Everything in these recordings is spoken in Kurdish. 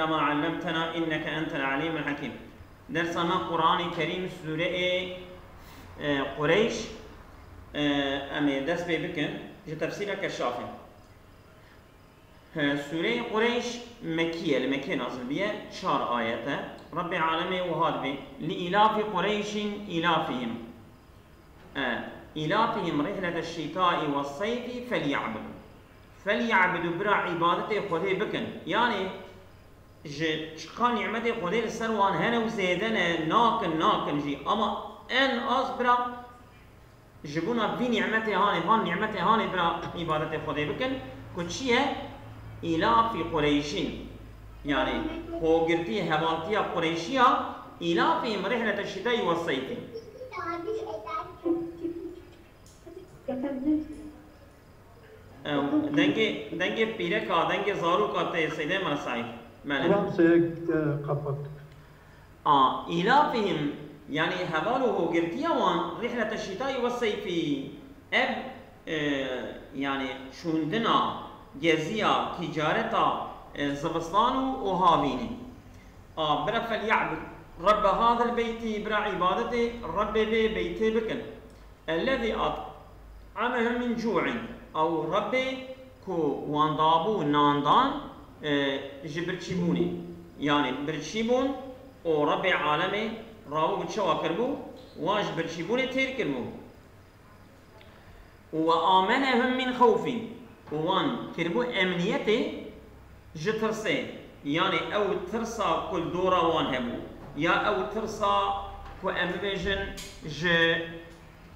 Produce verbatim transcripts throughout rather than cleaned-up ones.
ما علمتنا إنك أنت العليم الحكيم. Dersa me Qur'anê Kerîm, sûreyê, e, Qureyş, e, em ê dest pê bikin, ji tefsîra Keşafê. He, sûreyê Qureyş Mekkî ye, li Mekkê nazil bûye, çar ayet e. Rebbê Alemê wiha dibê: لإيلاف قريش إيلافهم، e, إيلافهم رحلة الشتاء والصيف فليعبدوا. فليعبدوا, bira îbadetê Xwedê bikin. Yanî ji çiqa nîmetê Xwedê li ser wan hene û zêde ne, nakin, nakin jî. Ama en az bira ji bona vî nîmetê hanê, van nîmetê hanê bira îbadetê Xwedê bikin. Ku çi ye? Îlafî Qureyşîn. Yanî hogirtî, hevaltiya Qureyşiya, إيلافهم رحلة الشتاء والصيف. Ew, dengê, dengê pîreka, dengê zaroka tê Seydê Mela Seîd. Belê. Tamam, seyek, e, kapat. A, إيلافهم, yanî heval û hogirtiya wan, رحلة الشتاء والصيف. Ev, e, yanî şûndina, geziya, tîcareta, e, zivistan û, û havînê. A, bira فليعبد رب هذا البيت, bira îbadetê Rebbê vê beytê bikin. الذي أطعمهم من جوع. Ew Rebbê ku wan dabû nandan, e, ji birçîbûnê. Yanî birçîbûn û Rebbê Alemê rabû bi çawa kiribû, wan ji birçîbûnê têr kiribû. وآمنهم من خوف, û wan kiribû emniyetê ji tirsê. Yanî ew tirsa ku li dora wan hebû, ya ew tirsa ku em bibêjin ji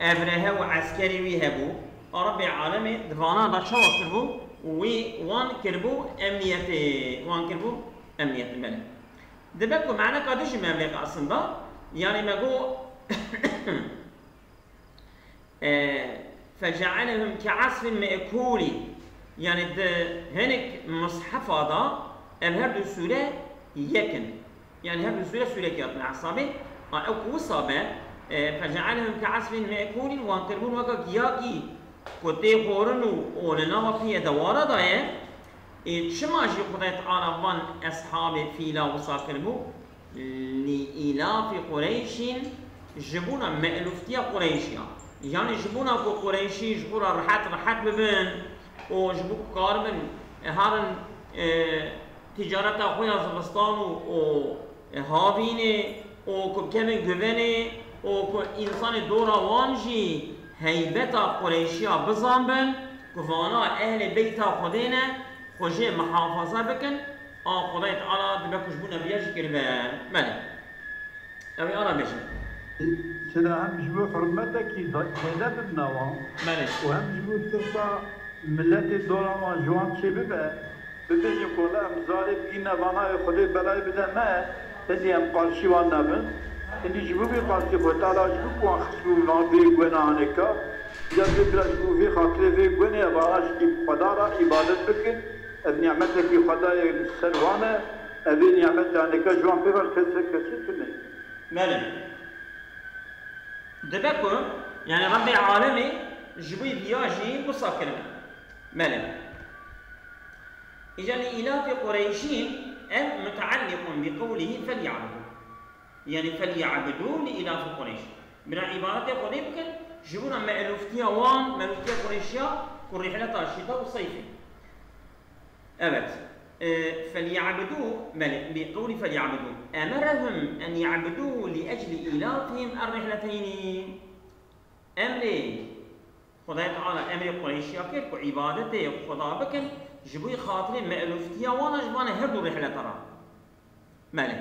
Ebrehe û eskerê wî hebû, a Rebbê Alemê di vana de çawa kiribû? Wî wan kiribû emniyetê, wan kiribû emniyetê, belê. Dibe ku maneka dijî me vê aslında, yanî me got, E, فجعلهم كعصف مأكول. Yanî di hinek mishefa da ev her du sûre yek in. Yanî her du sûre sûrekî hatine hesabê. A, ew ku wisa be, e, فجعلهم كعصف مأكول, wan kirbûn weke giyakî ku tê xorin û, û li nava piyê dewara da ye. Ê, çima jî Xwedayê Teala van eshabê fîla wisa kiribû? لإيلاف قريش, ji bona me'lûftiya Qureyşiya. Yanî ji bona ku Qureyşî ji xwe re rehet rehet bibin û ji bo ku karibin, e, herin, e, tîcareta xwe ya zivistan û, û, e, havînê û ku bikevin guvenê û ku însanê dora wan jî heybeta Qureyşiya bizanbin, ku vana ehlê beyta Xwedê ne, xwe jê mihafaza bikin, a Xwedayê Teala dibe ku ji bo nebiya jî kiribe. Belê. Ew ê ana bêje. Sira hem ji bo hurmetekî da-, zêde bibina wan Belê. û hem ji bo tirsa miletê dora wan ji wan çêbibe, bibêjin ku wela em zarê bigîne vana ê Xwedê belayê bide me, hindî em qarşî wan nebin. Hindî ji bo vî qarşî Xwedê Teala ji bo ku wan xistibû nav vê guhê hanêka, ya vê bira ji bo vê xatirê vê guhê vana ji îb-, Xweda re îbadet bikin, ev nîmetekî Xwedayê li ser wan e, ev ê nîmetê hanêka ji wan pê ve kesê kesê tune. Belê. Dibe ku, yanî Rebbê Alemê ji bo viya jî wisa kiribe. Belê. Îca لإيلاف قريش, ev متعلق بقوله فليعبدوا. Yanî فليعبدوا لإيلاف قريش. Bira îbadetê Xwedê bikin, ji bona me'lûftiya wan, me'lûftiya Qureyşiya, ku rîhleta şîta û seyfê. Evet. E, فليعبدوا, belê, بقول فليعبدوا. أمرهم أن يعبدوه لأجل إيلافهم الرحلتين. Emrê Xwedayê Teala, emrê Qureyşiya kir ku îbadetê Xweda bikin, ji bo xatirê me'lûftiya wan a ji van her du rîhleta re. Belê.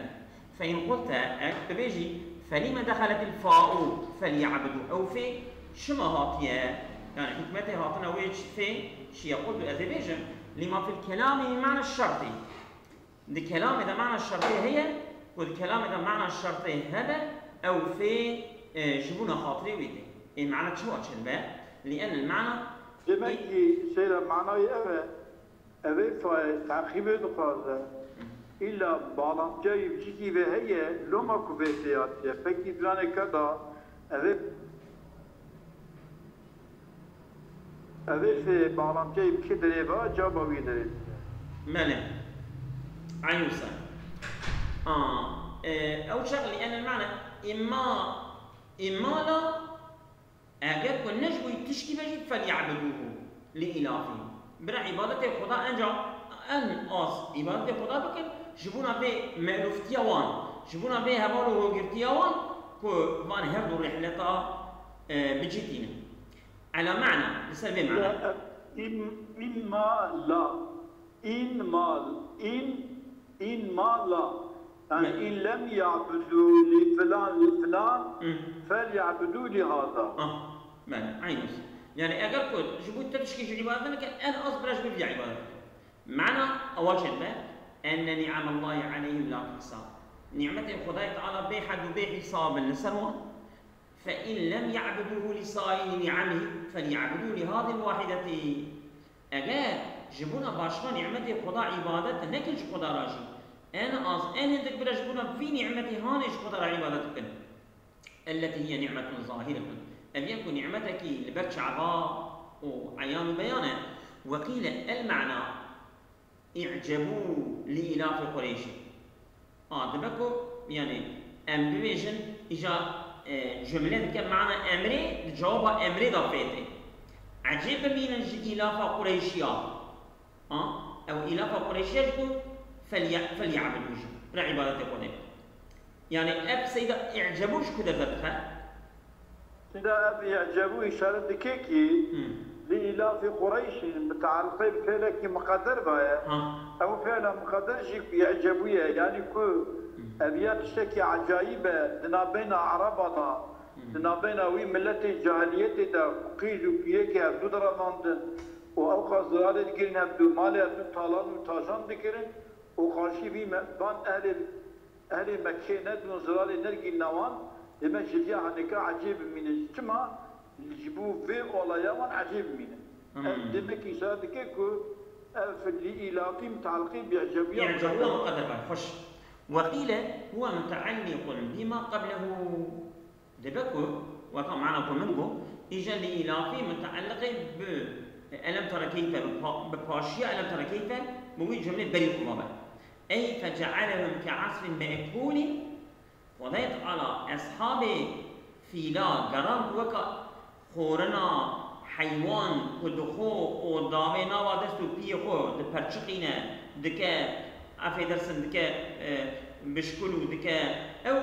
فإن قلت, eger tu bêjî, فلم دخلت الفاء فليعبدوا؟ Ew fê çima hatiye? Yanî hikmetê hatina wê çi fê çi ye? قلت, ez ê bêjim, لما في الكلام بمعنى الشرط. Di kelamê de mana şertê heye, ku di kelamê de mana şertê hebe, ew fê, e, ji bona xatirê wî tê. Ê mana çawa çêdibe? لأن المعنى Demek ki, seyra manayê ev e, Evê fayê teqîbê dixwaze. Îlla bağlantiya yî bi cîkî ve heye, loma ku vê tê hatiye. Pekî di vî anêka da, evê, evê fê bağlantiya yî bi kê derê ve, caba wî derê dide. Belê. Eyn wisa. Ha, e, ew çax li enel mane îma, îmala, eger ku ne ji bo tişkî be jî, felyabidûhu li îlafî. Bira îbadetê Xuda enca en az îbadetê Xuda bikin, ji bona vê melûftiya wan, ji bona vê heval û hogirtiya wan ku van her du rihleta, e, bicîtînin. Ela ma'na, li ser vê ma'na. Ya, em, im, imma la, in mal, in, in mal la. Yani, Ne. in lem ya'budu li filan, li filan, Hı. fel ya'budu li hada. Ah, bele, eynî. Yani, eger ku ji bo te tişkî jî îbadet neke, en az bira ji bo vî îbadet bike. Ma'na ewa çêdibe, enne ni'amallahi aleyhim la tuhsa. Nîmetê Xwedayê Teala bê hed û bê hîsab in li ser wan. فإن لم يعبدوه لسائر نعمه فليعبدوه لهذه الواحدة. Eger ji bona başqa nîmetê Xuda îbadet nekin ji Xuda re jî, en az, en hindik bira ji bona vî nîmetê hanê ji Xuda re îbadet bikin. التي هي نعمة ظاهرة. Ev ye ku nîmetekî li ber çava û eyan û beyan e. وقيل المعنى اعجبوا لإيلاف قريش. A, dibe ku, yani, em bibêjin, îja, e, cumle dike mana emrê, di cewaba emrê de fê tê. Ecêb bimînin ji îlafa Qureyşiya. A, ew îlafa Qureyşiya jî ku felye-, felyabidû jî. Bira îbadetê Xwedê. Yani, ev seyda i'cebû ji ku derve dixe? Seyda ev i'cebû îşaret dike ki, Hı. li îlafî Qureyşîn, mitealiqê bi fêlekî miqeder ve ye. Ha. Ew fêla miqeder jî i'cebû ye. Yani ku Hı. ev ya tiştekî ecayîb e, di navbeyna Ereba de, Hı. di navbeyna wî miletê cahiliyetê de, ku qîz û piyekê hevdû direvandin û ewqas zirarê digirin hevdû, malê hevdû talan û tajan dikirin û qarşî vî me-, van ehlê Ehlê Mekkeyê nedibûn zirarê nergî newan, demek ji vîya heneka ecêb bimîne. Çima? Ji bo vê olaya wan ecêb bimîne. Hmm. Ev demek îşare dike ku ev li îlafî mitealiqî bi ecebûya Îcabûya muqedder. Muqedder be, xweş. Weqîle huwe mutealliqun bima qeblehu. Dibe ku, weka mana ku min got, îja li îlafî mutealliqê bi elem tera keyfe, bi pa-, bi paşiya elem tera keyfe, bi wî cumlê berî xwe ve be. Ey fecealehum ke'asfin me'kûlîn, Xwedayê Teala eshabê fîla gerand weka xorina heywan ku dixwe û davê nava dest û piyê xwe diperçiqîne, dike, efê dersin dike, e, bişkul û dike ew,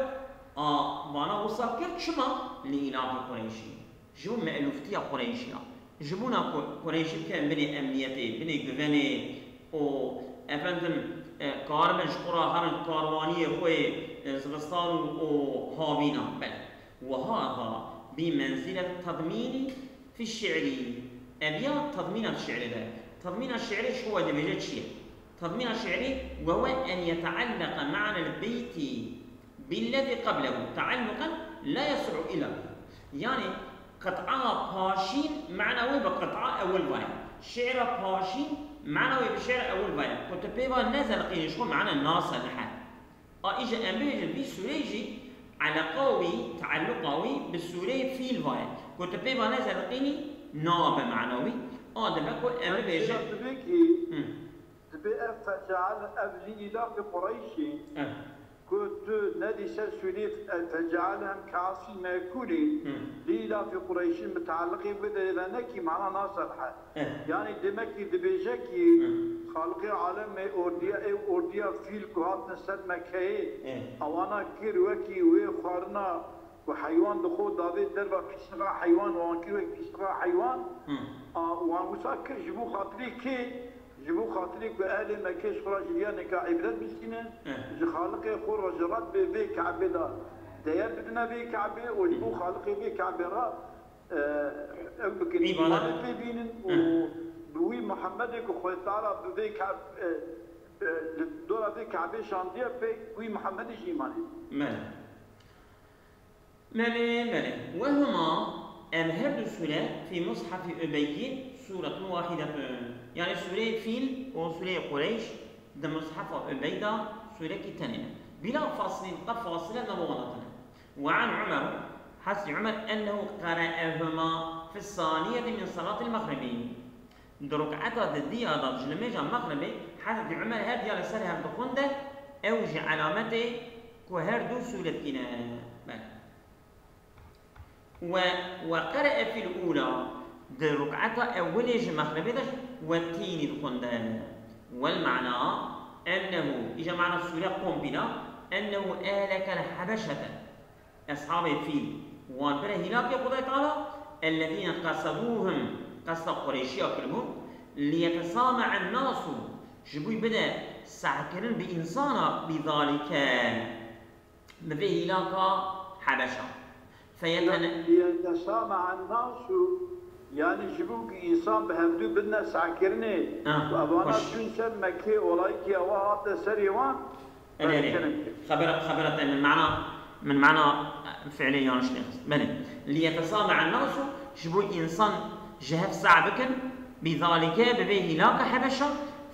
a, vana wisa kir çima? Li îlafî Qureyşî. Ji bo me'lûftiya Qureyşiya. Ji bona ku Qureyşî bike binê emniyetê, binê guvenê û, efendim, e, karibin ji xwe re herin karwaniyê xwe, e, zivistan û, û havîna. Bele. Weha ha bi menzîlet tedmînî fî şi'rî. Ev ya tedmîna şi'rê de. Tedmîna şi'rê ji xwe dibêje çi ye? Tedmîna şi'rî, وهو أن يتعلق معنى البيت بالذي قبله تعلقا لا يصح إلا به. Yani, qit'a paşîn mana wê bi qit'a ewil ve ye. Şi'ra paşîn mana wê bi şi'ra ewil ve ye. Ku tu pê ve nezeriqînî ji xwe mana naselihe. A, îja em bibêjin vî sûreyê jî eleqa wî, tealluqa wî bi sûreyê fîl ve ye. Ku tu pê ve nezeriqînî nabe mana wî. A, dibe ku em bibêjin. Şi'ra tu bê ki Hı. Dibê ev feceal, ev li îlafê Qureyşî, Eh. ku tu nedî ser sûrê, e, fecealehum ke'asfin me'kûlî, Hmm. li îlafê Qureyşî mitealiqê wê de vene ki mana naselihe. Eh. Yani demek ki dibêje ki Hmm. Xaliqê alemê ordiya, ew ordiya fîl ku hatine ser Mekkeyê, Eh. ewana kir wekî wê xwarina ku heywan dixwe davê derva pîsniqa heywan, wan kir wek pîsniqa heywan, Hmm. a, wan wisa kir ji bo xatirê kê? Ji bo xatirê ku ehlê Mekkê ji xwe re ji vîya nika îbret bistînin, Eh. ji Xaliqê xwe re, ji Rebbê vê Ke'bê de deyer bidine vê Ke'bê û ji bo Xaliqê vê Ke'bê re, e, ew bikin, Îbadet. îmanê pê bînin û Eh. bi wî Muhemmedê ku Xwedê Teala bi vê Ke-, e, e, li dora vê Ke'bê şandiye pê, wî Muhemmedê jî îmanê. Bele. Belê, belê. Wehuma, em her du sûre fî mushafi Ubeyyin sûretun wahidetun. Yani sûreyê Fîl û sûreyê Qureyş di mushafa Ubey de sûrekî tenê ne. Bila faslin, qe fasile nabo wana tine. Ve an Umer, Hazreti Umer, ennehu qere'ehuma fis saniyeti min salatil mexribi. Di ruk'eta di diya de ji nimêja mexribê Hezretî Umer her diya li ser hev dixwin de Ew jî elametê ku her du sûretkî ne. Belê. We, we qere'e fîl ûla, di ruk'eta ewilê ji mexribê de we tînî dixwinde. Wel ma'na ennehu, îja ma'na sûre kompîla, ennehu ehlekel hebeşete. Eshabê fîl, wan bire hîlakê Xwedayê Teala, ellezîne qesedûhum, qesta Qureyşiya kiribûn, liyetesama'a nasu, ji bo bide sehkirin bi însana, bi zalike, bi vê hîlaka Hebeşa. Feyetene- Liyetesama'a nasu, yani ji bo ku însan bi hevdû bidine sehkirinê, Ah, û evana xweş. Çûn ser Mekkê, olayî ki ewa hate serê wan, Erê, erê. Xebera, xebera te min mana, min mana fiilê yanlış lê xist. Belê. Liyetesama'a nasu, ji bo însan ji hev seh bikin, bi zalike, bi vê hîlaka Hebeşa,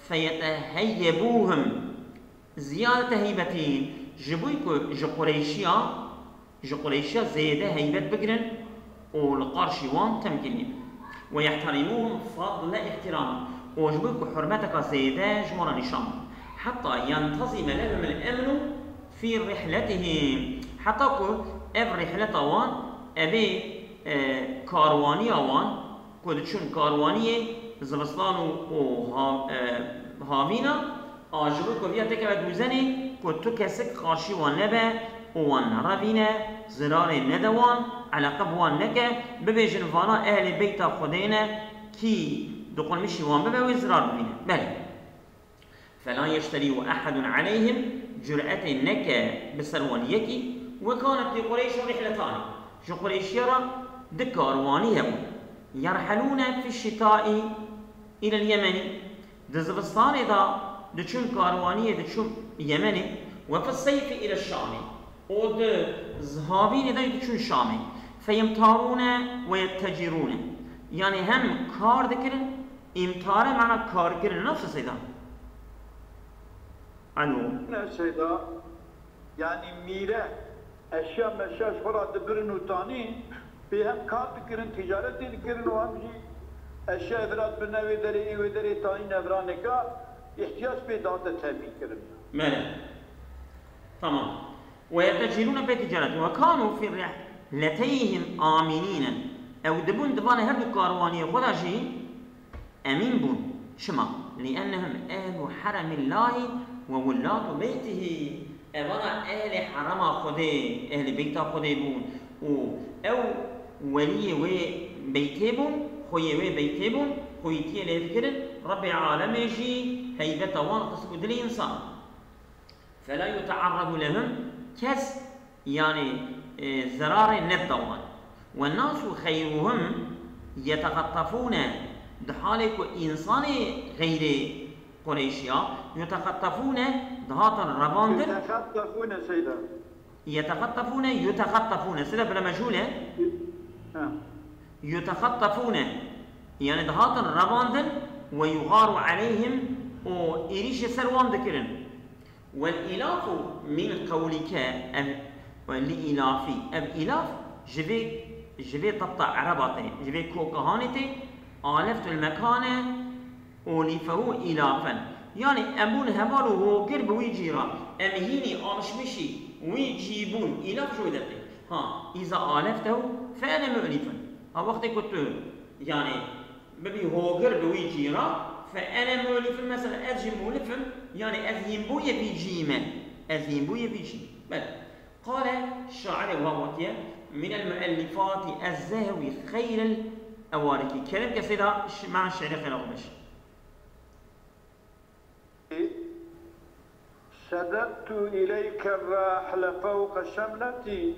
feyeteheyyebuhum, ziyadete heybetin, ji bo ku ji Qureyşiya, ji Qureyşiya zêde heybet bigirin û li qarşî wan temkînî bin. Ve yehterimûhum fadle ihtiram. Û ji bo ku hurmeteka zêde ji wan re nîşan bidin. Heta yentezime lehumul emnu fî rihletihim. Heta ku ev rihleta wan, evê, e, karwaniya wan, ku diçûn karwaniyê zivistan û, û ha-, e, havîna, a ji bo ku viya têkeve dûzenê, ku tu kesik qarşî wan nebe û wan nerevîne, zirarê nede wan, eleqe bi wan neke, bibêjin vana ehlê beyta Xwedê ne, kî diqulmişî wan bibe wê zirar bibîne. Belê. Fela yeşterî ehedun aleyhim, curetê neke bi ser wan yekî, we kanet li Qureyşin rihletanî. Ji Qureyşiya re di karwanî hebûn. Yerhelûne fî şitâî îlel Yemenî. Di zivistanê de diçûn karwaniyê diçûn Yemenê, we fi seyfî île Şamî. Û di zihavînê de diçûn Şamê. Feyemtarûne we yettecirûne. Yanî hem kar dikirin, îmtare mana karkirin, nasıl Seyda? Alo. Ne Seyda? Yani mîre, eşya meşya ji xwe re dibirin û tanîn, pê hem kar dikirin, ticaretê dikirin û hem jî eşya evra dibirine wê derê, ê wê derê tanîn evraneka, ihtiyac pê dihate temîn kirin. Belê. Tamam. Ve yetecirûne fî ticaret. Ve kanu fî rihleteyhim amînîne. Ew dibûn di van her du karwaniyê xwe de jî emîn bûn. Çima? Liennehum ehlu heremillahî ve wullatu beytihî. Evana ehlê herema Xwedê, ehlê beyta Xwedê bûn. Û ew weliyê wê beytê bûn, xweyê wê beytê bûn, xweyîtiyê lê dikirin. Rebbê alemê jî heybeta wan xistibû dilê însan. Fela yutearredu lehum, kes, yani, e, zerarê nedida wan. Ve nasu xeyruhum yeteqettefûne, di halê ku însanê xeyrê Qureyşiya, yuteqettefûne, dihatin revandin. Yuteqettefûne, Seyda. Yeteqettefûne, yuteqettefûne. Sila bila mecûl e. Ha. Yuteqettefûne. Yani dihatin revandin ve yugaru aleyhim û êrîşê ser wan dikirin. Wel îlafu min qewlike, ev, ve li îlafî. Ev îlaf ji vê, ji vê tabta ereba tê, ji vê koka hanê tê. Aleftul mekane, olîfehu îlafen. Yani em bûn heval û hogir bi wî cî re. Em hînî alişmişî wî cî bûn. Îlaf ji wê dertê. Ha, îza aleftehu fe ene mu'lifun. Ha, wextê ku tu, yani, bibî hogir bi wî cî re, fe ene mu'lifun, mesela ez jî mu'lif im, yani ez hînbûyê vî cî me. Ez hînbûyê vî cî. Belê. Qale, şairê wiha gotiye, "Minel muellifati ez-zehwî xeyril ewarikî." Kerem ke Seyda, ş-, mana şiirê xêra xwe bêje. Şedettu ileyke rahle fewqe şemletî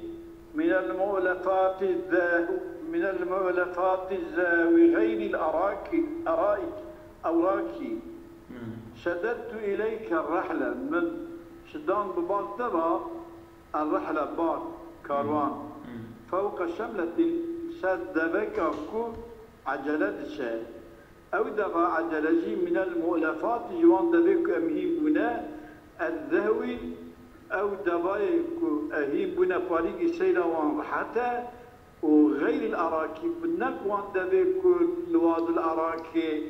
minel mu'lefati zeh-, minel mu'lefati zehwî xeyril araki, araik, ewraki. Hmm. Şedettu ileyke rahle, min şidan bi bal te re, Errehle bar, karwan. Hmm. Fewqe şemletin, ser deveka ku ecele diçe. Ew deva ecele jî minel mu'lefat ji wan devê ku em hîn bûne, ez zehwî, ew devayê ku e hîn bûne parîkî seyra wan rehet e û xeyril erakî, bi nek wan devê ku li wadil erakê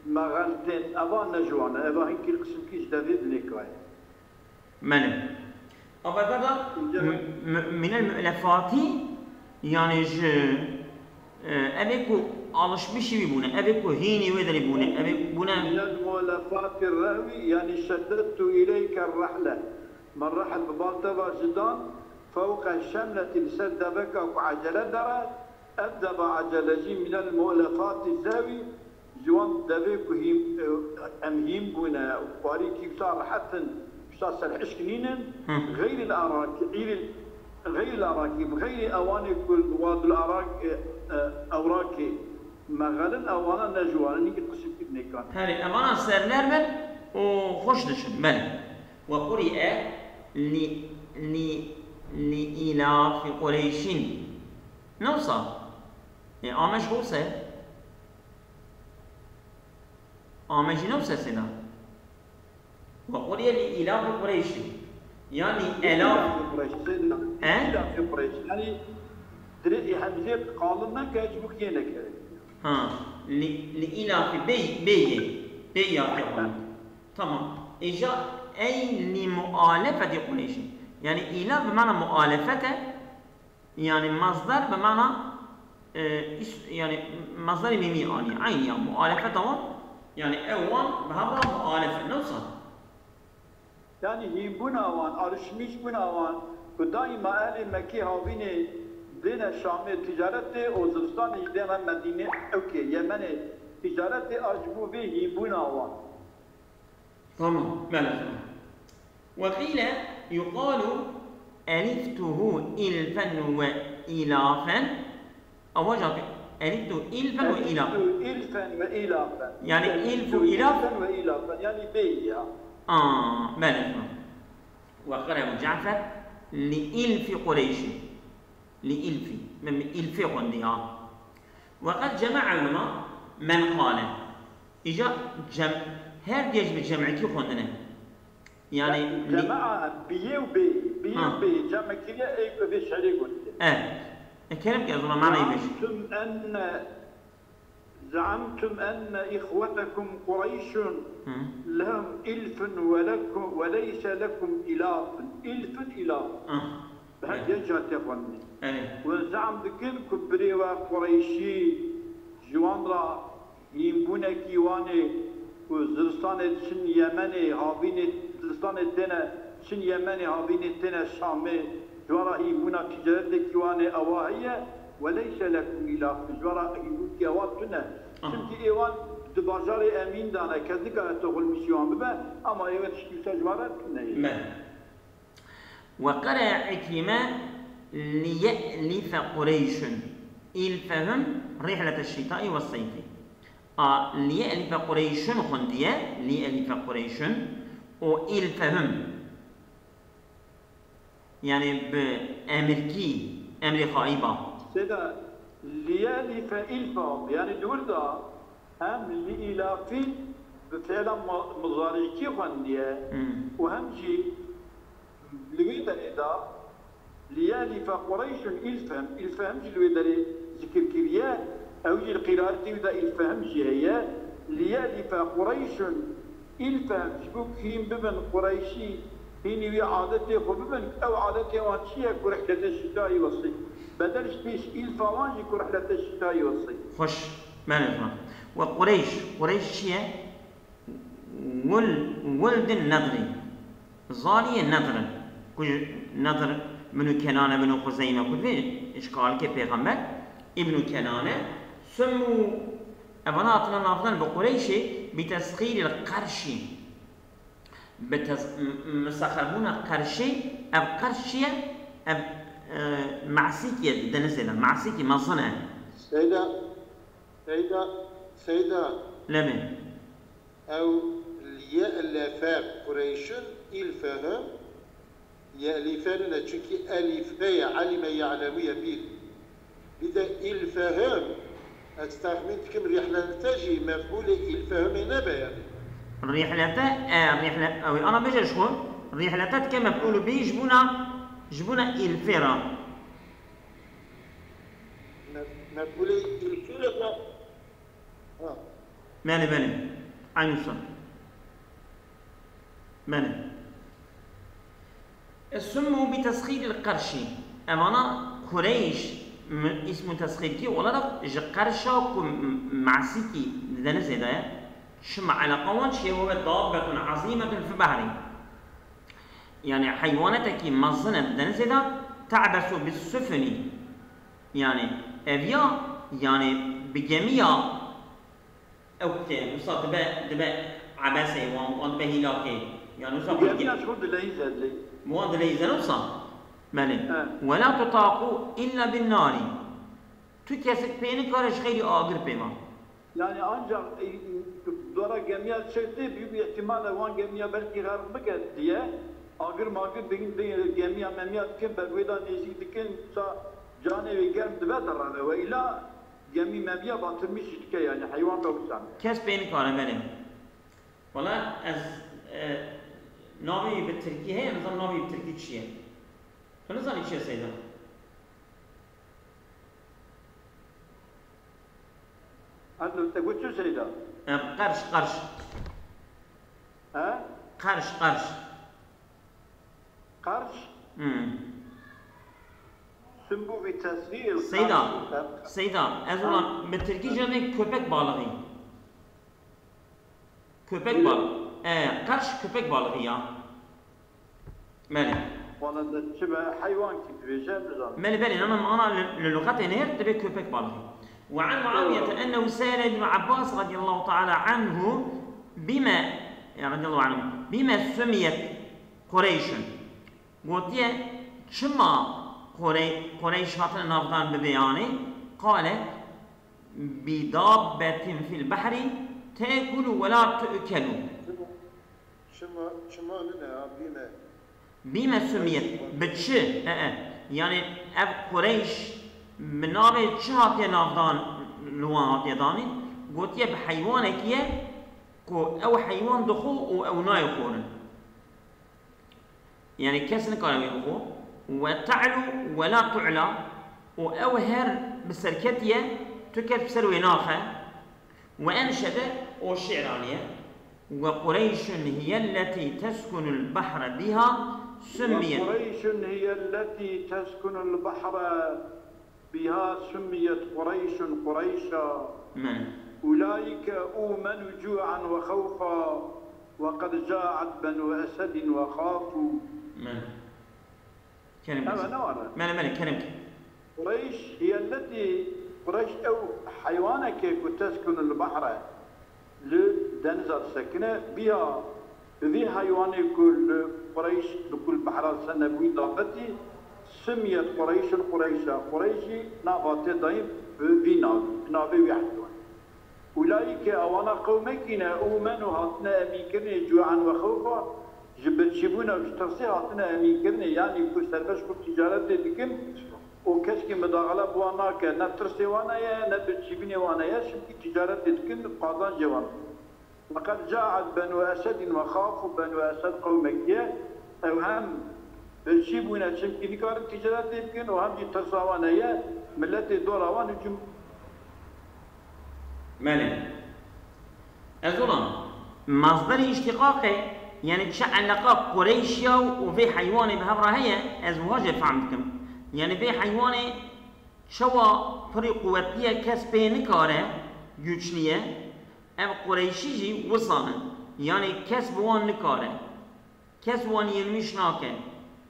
mexeltên, eva ne ji wan e, eva hinkî li qisimkî ji devê dilêkayê. Belê. Avêta da mü-, mü-, minel mü'lefati, yani ji, e, evê ku alışmışî wî bûne, evê ku hînî wê derê bûne, evê bûne. Minel mu'lefati rehwi, yani şeddettu ileyke rehle. Me rehl bi bal te ve ji dan, fewqe şemleti, li ser deveka ku ecele dere, ev deva ecele jî minel mu'lefati zehwi, ji wan devê ku hîn, em hîn bûne, xwarî kî wisa rehet in, wisa serhişk nînin, Hı. Xeyril araki, îril, xeyril araki, bi xeyrê ewanê ku li wadul arak, e, e, ewrakê, mexelin ewana ne ji wan in, hîn qismkirî nêkan. Herê, ewana sernerm in û xweş diçin, belê. Ve quri'e li, li, li ilafi Qureyşin. Ne wisa? E, ame ji xwe se? Ame jî ne wisa sêda? Ve quri'e li ilafi Qureyşin. Yani elaf. Îlafî Qureyş, sêda. He? Îlafî Qureyş. Yani dirê hemzê qalin neke, ji bo kê neke. Ha, li, li ilafi bey, bey, bey ya Tamam. Îca ey li mualefeti Qureyşin. Yani îlaf bi mana mualefet e. Yani masdar bi mana, e, is-, yani masdarê mîmî anî. Eyn ya mualefeta wan. Yani ew wan bi hev re mualef e. Ne wisa? Yani hînbûna wan, alışmîşbûna wan, ku daîma ehlê Mekkê havînê dêne Şamê ticaretê û zivistanê jî dêne Medînê, ewkê, Yemenê ticaretê a ji bo vê hînbûna wan. Tamam, belê, tamam. Ve qîle yuqalu eliftuhu ilfen ve ilafen. Ewa jî eliftu ilfen ve ilafen. Eliftu ilfen ve ilafen. Yani ilf û ilaf? Ilfen ve ilafen. Yani bey ya. Aa, belê, tamam. Ve qere Ebu Cafer li ilfi Qureyşin. Li ilfi. Min ilfê xwendî ha. Ve qed cema'a ulema men qale. Îca cem-, her diye ji bi cem'ekî xwendine. Yani li- Cema'a bi yê û bê, bi yê Ha. û bê cem kiriye, ey ku vê şerê gotiye. Evet. E, kerem ke ez ona manayı beş. Ze'amtum enne, ze'amtum enne ihwetekum Qureyşun Hı. lehum ilfun ve lekum, ve leyse lekum ilafun. İlfun ilaf. Ah. Bi her Evet. diye cihatiye xwendî. Evet. Hûn zam dikin ku birê we Qureyşî ji wan re hînbûnekî wan ê ku ziristanê diçin Yemenê, havînê ziristanê têne, diçin Yemenê, havînê têne Şamê, ji wan re hînbûna ticaretekî wan ê ewa heye, we leyse lekum îlaf, ji wan re hînbûnkî ewa tune. Aha. Çimkî ê wan di bajarê emîn de ne, kes nikare toxulmîşî wan bibe, ama ê we tiştî wisa ji wan re tune ye. Me. Ve qere Îkrîme liye'life Qureyşun ilfehum rîhlete şîtaî ve seyfî. A, liye'life Qureyşun xwindiye, liye'life Qureyşun û ilfehum. Yani bi emirkî, emrê xaîba. Seyda, liye'life ilfehum. Yani di wir de hem li îlafî bi fi'la ma-, muzarîkî xwendiye Hmm. û hem jî Li wê derê de, liyelife Qureyşun ilfehum, ilfehum jî li wê derê zikir kiriye, ew jî li qîraetê wî de ilfehum jî heye, liyelife Qureyşun ilfehum, ji bo ku hîn bibin Qureyşî, hînî wî adetê xwe bibin, ew adetê wan çi ye ku rihlete şitayî wesî, bedel ji pêş îlfa wan jî ku rihlete şitayî wesî. Xweş, belê xwe. We Qureyş, Qureyş çi ye? Wul-, Wuldin Nedrî. Zaliyê Nedr in. Ku ji Nedr Binu Kenane, Binu Xuzeyme, ku vê ji kalikê pêxember, Îbnu Kenane, summu, evana hatine navdan bi Qureyşê, bi tesxîril qerşî. Bi tes-, m-, m-, misexerbûna qerşê, ev qerş çi ye? Ev, e, masîkî ye di denizê de. Masîkî mezin e. Seyda, Seyda, Seyda. Lê me. Ew liye'lefe Qureyşun ilfehum, ye'life nine, çunkî elife ye, alime ye'lemu ye bir. Bir de ilfehum, ez tahmin dikim rihlete jî mef'ulê ilfehumê nebe yani. Rihlete, e, rihle-, ew, ana bêje ji xwe, rihlete dike mef'ulû bî ji bona, ji bona ilfê re. Me-, mef'ulê ilfê re Ha. Belê, belê. Eynû wisa. Belê. Summu bi tesxîril qerşî. Evana Qureyş, m-, îsmu tesxîrkî olarak ji qerşa ku m-, masîkî di denizê de ye. Çima eleqa wan çi ye? Huve dabbetun azîmetun fi behrî. Yani heywanetekî mezin e di denizê de, te'besu bis sufuni. Yani ev ya, yani bi gemiya Ew ke wisa dibe, dibe ebesê wan, wan dibe hîlakê. Yani wisa Gemiya ji xwe dileyîze, dileyîze. Wan dileyîze wisa. Belê. He. Wela tutaqu illa bin nari. Tu kesik pê nikare ji xeyrî agir pê ve. Yani ancak, e, dora gemiya çekti, büyük bir ihtimalle wan gemiya belkî xerq bike diye agir magir din, din, gemiya memiya dikin, ber wê de nêzîk dikin, sa canê wê germ dibe derane. Ve ila Gemî memiya batırmış jî dike, yani heywan da wisa. Kes pê nikare, belê. Wala ez, e, navê wî bi tirkî heye, nizam navê wî bi tirkî çi ye? Tu nizanî çi ye Seyda? Alo, te got çi Seyda? E, qerş, qerş. He? Qerş, qerş. Qarş. Hmm. Summu bi tesxîril Seyda, qarşî. Seyda, ez Ha. olan bi tirkî jî dibê köpek balığı. Köpek Buyurun. bal-, e, qarş köpek balığı ya. Belê. Wala de çi be, heywan kî dibêje, nizanim. Belê, belê, ama, ama li, li luxetê nêr dibê köpek balığı. Ve an Muawiyete ennehu se'ele İbn Abbas radiyallahu teala anhu bime, ya radiyallahu anhu, bime sumiyet Qureyşun. Gotiye, çima Qurey-, Qureyş hatine navdan bi vê anê? Qale, bi dabbetin fil behri tekulu ve la tu'kelu. Çima, çima nine ya, bîme. Bîme sumiyet, bi çi? E, e. Yani ev Qureyş bi navê çi hatiye navdan, li wan hatiye danîn? Gotiye bi heywanekî ye ku ew heywan dixwe û ew nayê xwarin. Yani kes nikare wî bixwe. Ve ta'lu ve la tu'la. Û ew her bi ser ketiye, tu kes bi ser wê naxe. Ve enşede, û şi'r aniye. Ve Qureyşun hiyelleti teskunul bahre biha summiyet. وقريش هي التي تسكن البحر بها سميت قريش قريشا. Belê. أولئك أومنوا جوعا وخوفا وقد جاعت بنو أسد وخافوا. Belê. Kerem Ewa kes. ne var? Belê, belê, kerem ke. قريش هي التي، Qureyş ew heywaneke ku teskunu l-behre, li deniza disekine, biha, bi vî heywanê ku li Qureyş, bi ku li behra disekine, bi wî dabetî, simiyet Qureyşun Qureyşa, Qureyşî nava tê dayîn bi vî navî, bi navê wî heywanê. Ulaîke, ewana qewmekî ne, ûmenu, hatine emînkirinê, cu'an ve xewfa, ji birçîbûna û ji tirsê hatine emînkirinê, yanî ku serbest xwe tîcaretê dikin û keşkî midaxele bi wan nake, ne tirsê wan heye, ne birçîbûnê wan heye, çimkî tîcaretê dikin, qazancê wan. Weqed caet Benû Esedin ve xafu, Benû Esed qewmekî ye, ew hem birçî bûne, çimkî nikarin tîcaretê bikin û hem jî tirsa wan heye, miletê dora wan hicûm. Belê. Ez olan, masderê îştîqaqê, yani çi eleqa Qureyşiya û vê heywanê bi hev re heye, ez wiha jê fehm dikim. Yani vê heywanê çawa pirî quwetî ye, kes pê nikare, güçlü ye, ev Qureyşî jî wisa ne. Yani kes bi wan nikare. Kes wan yenmiş nake.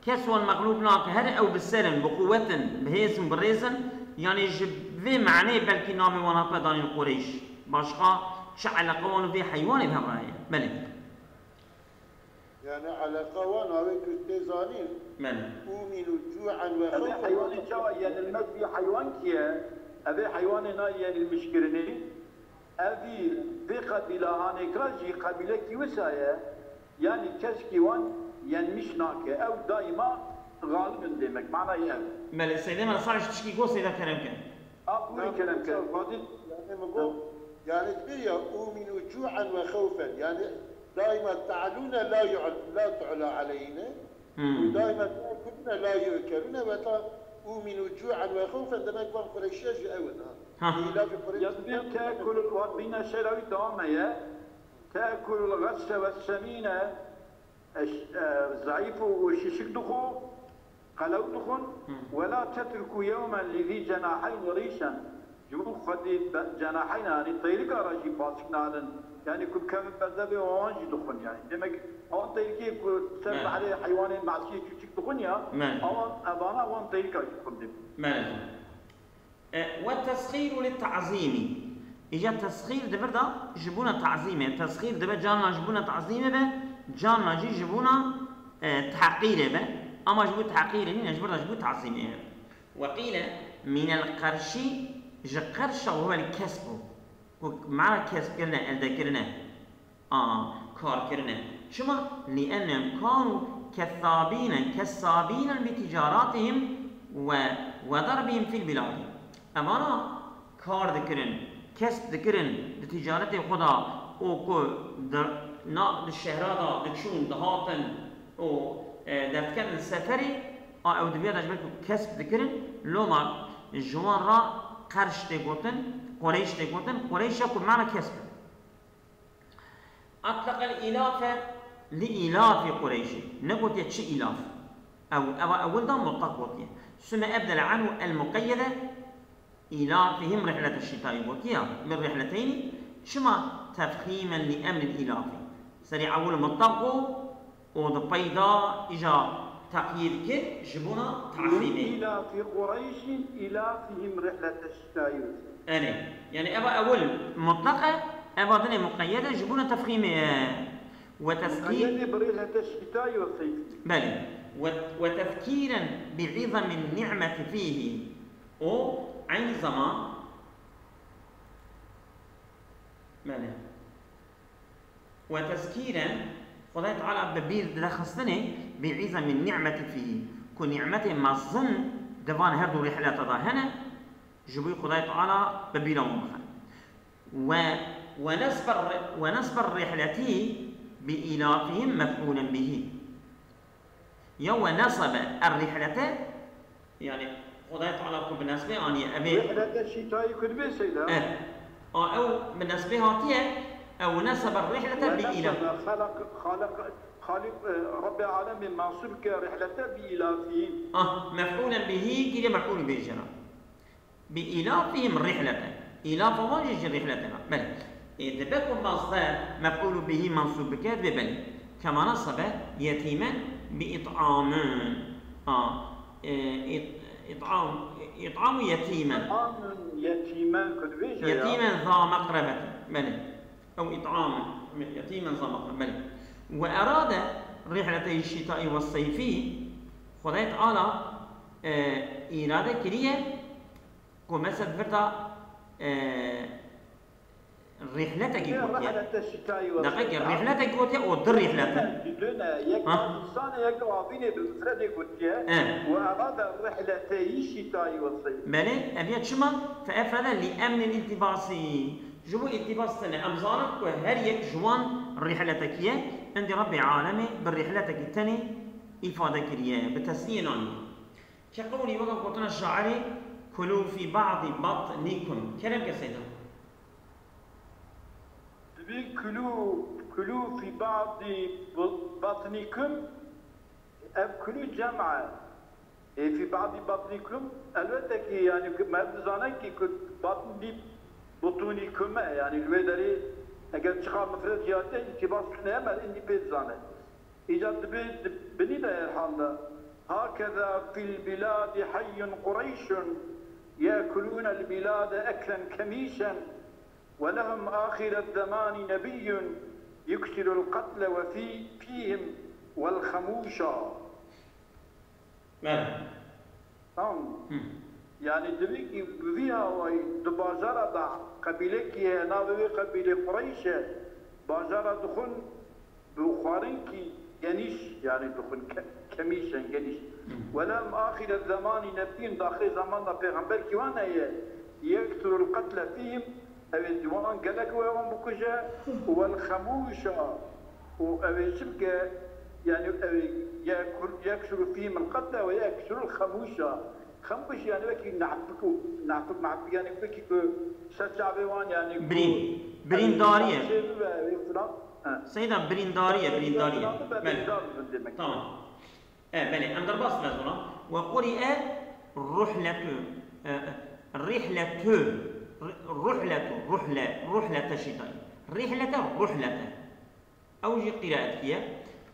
Kes wan mexlûb nake. Her ew bi ser in, bi quwet in, bi hêz in, bi rêz in. Yanî ji vê maneyê belkî navê wan hatibe danîn Qureyş. Başqa çi eleqa wan û vê heywanê bi hev re heye? Belê. Yani eleqa wan, ew ê ku tê zanîn. Belê. Ûmînû cû'en ve Ev ê xewfen. Heywanê çawa yenilmez bî heywan kî ye? Ev ê heywanê nayê yenilmişkirinê. Evî vê qebîla hanêkira jî qebîlekî wisa ye, yanî keşkî wan yenmiş nake. Ew daîma xalib in demek. Manayê ev. Belê, Seydê me sax ji tişkî got, Seyda kerem ke. A, bûrî kerem ke. Fadil, yani mi got, yani dibêje ya, "Ûmînû cû'en ve xewfen." Yani daîma te'lûne la yu'l-, la tu'la aleyhine. Hmm. Û daîma te'kulûne la yu'kelûne ve ta ûmînû cû'en ve xewfen, demek van Qureyşiye jî ew in ha. Ha. Îlafî Qureyş. Ya dibê te'kulul, wa bîne şera wî dewam heye. Te'kulul gesse ve semîne. Eş-, e, zeîf û şişik dixwe, qelew dixwin. Hı. Wela tetruku yewmen li zî cenaheyni rîşen. Ji bo xwedî be-, cenaheyna, yanî teyrika re jî paçik nadin. Yanî ku bikevin berdevê wan jî dixwin yanî. Demek wan teyrikê ku ser Evet. behrê heywanên mesiyê çûçik dixwin ya, Evet. awan, evana wan teyrika jî dixwin demek. Belê. E, ve tesxîru li ta'zîmî. Îca tesxîr di vir de ji bona tazîmê. Tesxîr dibe carna ji bona tazîmê be, carna jî ji bona, e, tehqîrê be. Ama ji bo tehqîrê nîne, ji vir de ji bo tazîmê ye. Ve qîle minel qerşî, ji qerşa, ve huvel kesbu. Ku mana kesb kirine, elde kirine. A, kar kirine. Çima? Li ennehum kanu kessabîne, kessabîne bi ticaratihim ve, ve darbihim fil biladi. Evana kar dikirin, kesb dikirin di ticaretê xwe de û ku di, na, di şehra de diçûn, dihatin û, e, derdiketin seferî, a, ew diviya de ji ber ku kesb dikirin, loma ji wan re qerş tê gotin, qureyş tê gotin, qureyşa ku mana kesb e. Atleqel îlafe li îlafi Qureyşî. Negotiye çi îlaf. Ew, eva ewil da mutlak gotiye. Süme ebdel anhu el muqeyyede îlafihim rihlete şitayî gotiye. Min rihleteynî çima tefxîmen li emril îlafi. Serî ewil mutlak go û di peyda îja teqyîd kir ji bona Min tazîmê. Îlafi Qureyşin îlafihim rihlete şitayî. Erê. Yani eva ewil mutlak e, eva dinê muqeyyed e, ji bona tefxîmê ye. Ve tezkî- Muqeyyedê bi rêhlete şitayî ve seyfî. Belê. Ve, ve tezkîren bi îzamî ni'meti fîhî. O, aynı zaman, belê. Ve tezkîren, Xwedayê Teala bi bîr dide xistinê bi îzamî ni'meti fîhî. Ku ni'metê mezin di van her du rîhleta de hene, ji bo Xwedayê Teala bi bîra wan bixe. Ve, ve nesbe, ve nesbe rîhletî bi îlafihim mef'ûlen bihî. Ya ve nesebe er rîhlete, yani Xwedayê Teala ku bi nesbê aniye, evê Rîhlete şîtayî ku dibê seyda. Eh. A ew bi nesbê hatiye, ew nesebe rîhlete Ve bi îlaf. nesebe xelaq, xaliq, xaliq, e, Rabbê alemê mensûb ke rîhlete bi îlafî. Ah, mef'ûlen bihî, gîrê mef'ûl bêjena. Bi îlafihim rihlete. Îlafa wan jî ji rihletê ve. Belê. Ê, dibe ku masder mef'ûlû bihî mensûb bike, dibê belê. Kema nesebe yetîmen bi ît'amin. A, e, ît-, ît'am, ît'amu yetîmen. Amin yetîmen ku dibêje ya. Yetîmen za meqrebetin. Belê. Ew ît'amin. Yetîmen za meqrebetin. Belê. Ve erade rihlete şîtaî ve seyfî. Xwedayê Teala, e, îrade kiriye, Ku mesela vir da, e, rîhletekî Yine gotiye. Rihlete şitayî ve Deqekê, seyda. Rîhletekî gotiye û du rîhlet in. Didune, yek Ha? Avîsane, yek avînê bi mifredê gotiye. E. Û eva de rihlete şitayî ve seyda. Belê, ev ya çima? Fe efrede li emnil îltibasî. Ji bo îltibas tine. Em zanin ku her yek ji wan rîhletekî ye. Endî Rabbê alemê bi rîhletekî tenê îfade kiriye. Bi tesniyê nanî. Ke qewlî weke gotina şairê, "Kulû fî ba'dî batnîkum." Kerem ke seyda. Dibê kulû, kulû fî ba'dî bu-, batnîkum, ev kulû cem e. Ê fî ba'dî batnîkum, elbette ki, yani, me dizane ki ku batn dî butûnîkum e, yani, li wê derê eger çiqa mifred jî hatiye, îtîbas tune ye, me êndî pê dizane. Îca dibê di binî de herhalde. Hakeza fil biladi hayyun Qureyşun yekulûnel bilade eklen kemîşen ve lehum ahiret zemanî nebiyyun yuksirul qetle ve fî, fîhim vel xemûşa. Belê. Tamam. Hı. Yani demek ki bi vî awayî di bajara de qebîlekî heye, navê wê qebîlê Qureyş e. Bajara dixwin bi xwarinkî genîş, yani dixwin ke-, kemîşen genîş. Hı. Welem axire zemanî nebîn, daxê zaman de pêxemberkî wan heye. Yekturul qetle fîhim, Ew ê di wan gelek wê wan bikuje û wel xemûşa û ew ê çi bike, yani ew ê yekur-, yeksuru fîhim el qetle ve yeksuru el xemûşa. Xemûş yani wekî nehpik û nehpik mehpik yani wekî ku ser çavê wan yani ku Birîn. Birîndarî ye. Ew ê çê bibe, ew ê filan. Seyda, birîndarî ye, birîndarî ye. Belê. Tamam. E, belê, em derbas dibe ziwana. Ve quri'e ruhletu. E, rihletu. Ri-, ruhletu, ruhle, ruhlete şî dayî. Rihlete, ruhlete. Ew jî qîraetkî ye.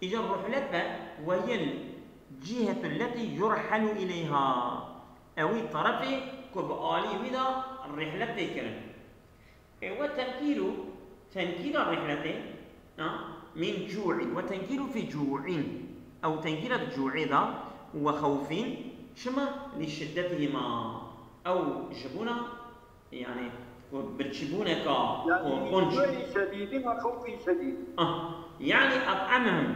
Îcar ruhlet be, ve yel cihetu lletî yurhelu ileyha. Ewî terefê ku bi alî wî de rihlet tê kirin. E, ve tenkîru, tenkîra rihletê, ha? Min cu'in, ve tenkîru fî cu'in. Ew tenkîra di cu'ê de, ve xewfîn, çima? Li şiddetihima. Ew ji bona, yani, ku birçîbûneka Yani, korkunç. Min cu'in şedîdin ve xewfin şedîd. Ah, yani, et'emehum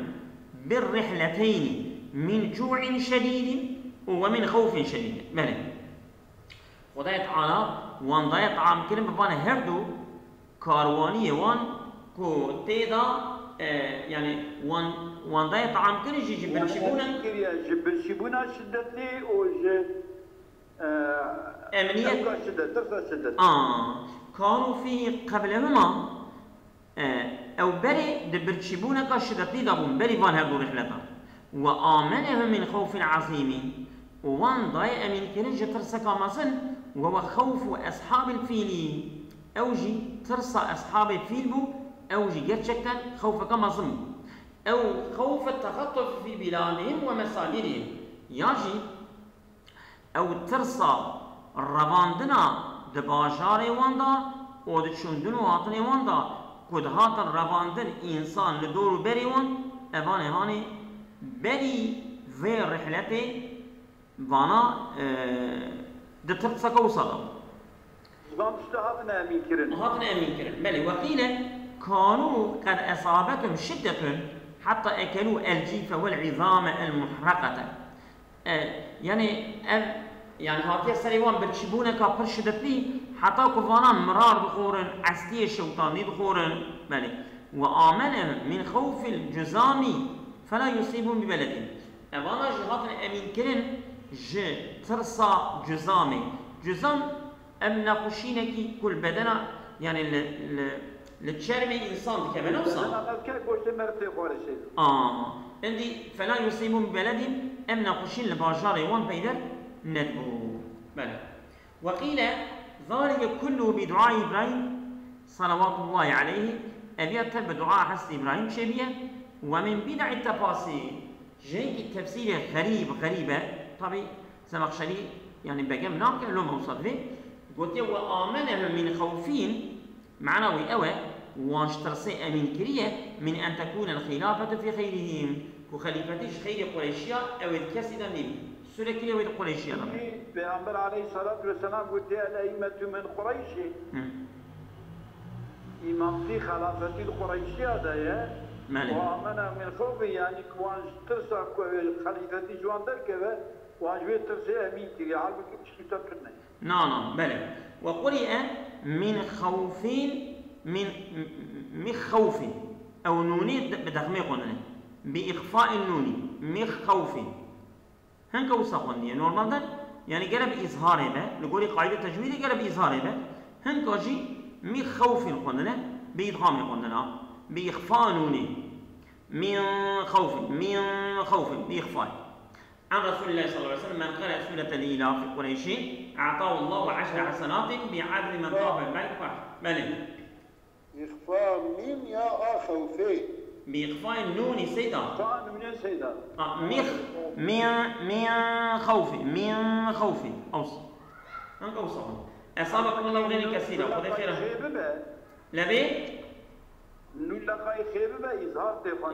bir rihleteyni min cu'in şedîdin ve min xewfin şedîdin. Belê. Xwedayê Teala wan daye taam kirin bi van her du karwaniyê wan ku tê de, e, yani wan, wan daye taam kirin jî ji Wan birçîbûna emrî kiriye ji birçîbûna şiddetî û ji, e, Emniyet. Tewka şiddet, tirsa şiddet. A, kanu fîhî qeblehuma. E, ew berê di birçîbûneka şidetî de bûn, berî van her du rihletan. Ve amenehum min xewfin azîmîn. Û wan daye emînkirin ji tirseka mezin, ve ve xewfu eshabil fîlî. Ew jî tirsa eshabê fîl bû, ew jî gerçekten xewfeke mezin bû. Ew xewfe texetuf fî biladihim ve mesakinihim. Ya jî Ew tirsa revandina di bajarê wan de û di çûndin û hatinê wan de ku dihatin revandin însan li dor û berê wan, evanê hanê berî vê rihletê vana, e, di tirseka wisa de bû. Van tişta hatine emînkirin. Hatine emînkirin. Belê, weqîle kanu qed esabetum şiddetun hatta ekelû el cîfe wel izame el muhreqete. E, yani ev, yani hatiye serê wan birçîbûneka pir şidetî, heta ku vana mirar dixorin, estiyê şewtanî dixorin, belê. Ve amene min xewfil cuzamî fela yusîbûn bi beledin. Evana jî hatin emînkirin ji tirsa cuzamê. Cuzam ev nexweşînekî ku li bedena, yani li, li, li çermê însan dikeve, ne wisa? Bedena mevke goştê meriv tê xwarê şey. A, endî fela yusîbûn bi beledin, em nexweşîn li bajarê wan peyder nedibû. Belê. Weqîle, zalike kullu bi dua Îbrahîm, salawatullahi aleyhi, ev ya tev bi dua Hezretî Îbrahîm çêbûye, ve min bid'i tefasîl, ji hinkî tefsîrê xerîb, xerîb e, tabî Zemexşerî, yani begem nake, loma wisa divê, gotiye, "Ve amenehum min xewfîn", mana wî ew e, wan ji tirsê emîn kiriye, "min en tekûnel xîlafetu fî xeyrihîm", ku xelîfetî ji xeyrê Qureyşiya ew ê di kesî de nîbî. Sûrekî ew ê di Qureyşiya de be. Peyxamber aleyhissalatu vesselam gotiye, "El eîmmetu min Qureyşî." Hı. Îmamtî, xelafetî li Qureyşiya de ye. Belê. "Ve amena min xewfî", yani ki wan ji tirsa ku xelîfetî ji wan derkeve, wan ji wê tirsê emîn kiriye. Halbûkî piştî te tune. Na, na, belê. Ve quri'e min xewfin, min, min xewfin. Ew nûnê de-, bi dexmê xwendine. Bi îxfain nûnî. Min xewfin. Hinka wisa xwendiye. Normalde, yani gere bi îzharê be. Li gorî qaîde tecwîdê gere bi îzharê be. Hinka jî min xewfin xwendine. Bi îdxamê xwendine. Bi îxfa nûnê. Min xewfin. Min xewfin. Bi îxfayê. An Resulillah sallallahu aleyhi ve sellem, men qere suretel İlâf fi Qureyşin, a'tahu Allahu aşre hasenatin bi adli men tafe. Belê. Îxfa mîm ya a xewfê. Bi îxfayê nûnî seyda. Fa nûnê seyda. A, mix, min, min xewfî, min xewfî. Ews. Hangi ews? Esabekum Allahu xeyran kesîra. Xwedê xêra. Xê bibe. Lebê? Nûn leqayê xê bibe, îzhar tê xwe.